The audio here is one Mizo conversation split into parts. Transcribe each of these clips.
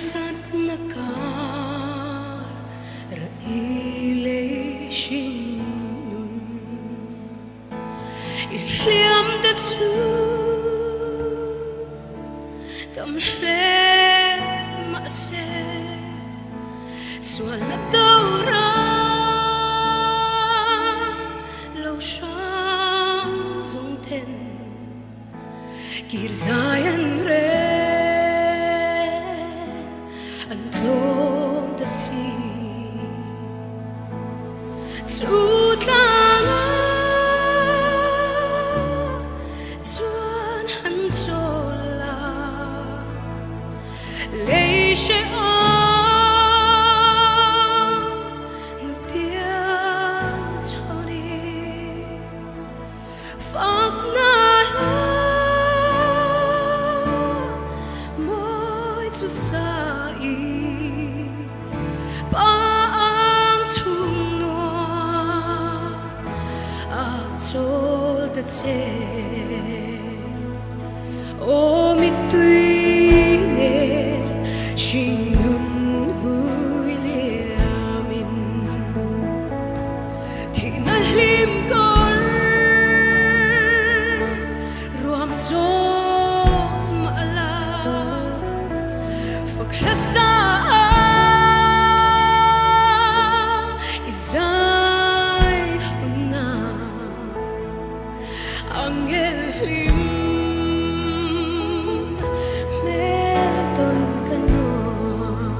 Harsatna kar rah i lei hring nun i hliam te chu tam hle mahse sualna do ram lo hrang zawng then. Kir zai an rel an tlawm ta si. Chu tlanga chuan han chawl a, lei hrehawm hnutiang chhawnin. Fakna hla mawi chu sa i pa ang chhung nuam a chawl ta che. Aw mittui nen hringnun vui liamin thihna hlim kawr ruam zawm a la fak hla sa a i zai hun a angel hlim hmel tawn ka nuam.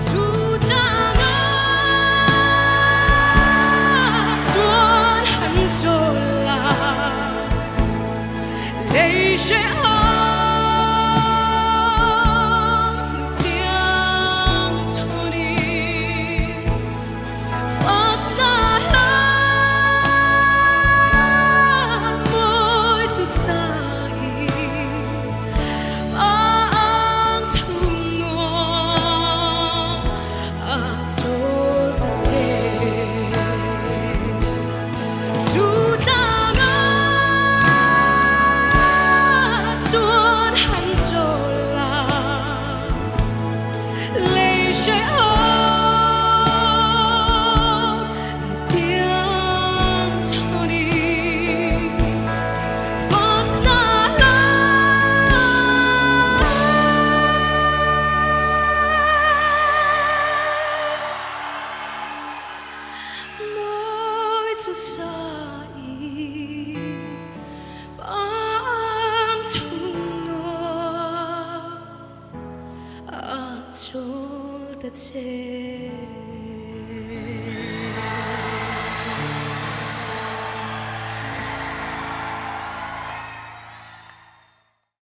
Chu tlangah chuan han chawl a. Lei hrehawm hnuhtiang chhawnin fakna hla mawi chu sain pa ang chhung nuam a chawl ta che. Chu tlangah chuan han chawl a, lei hrehawm hnuhtiang chhawnin fakna hla. Mawi chu sa i pang chung nuam a chawl ta che.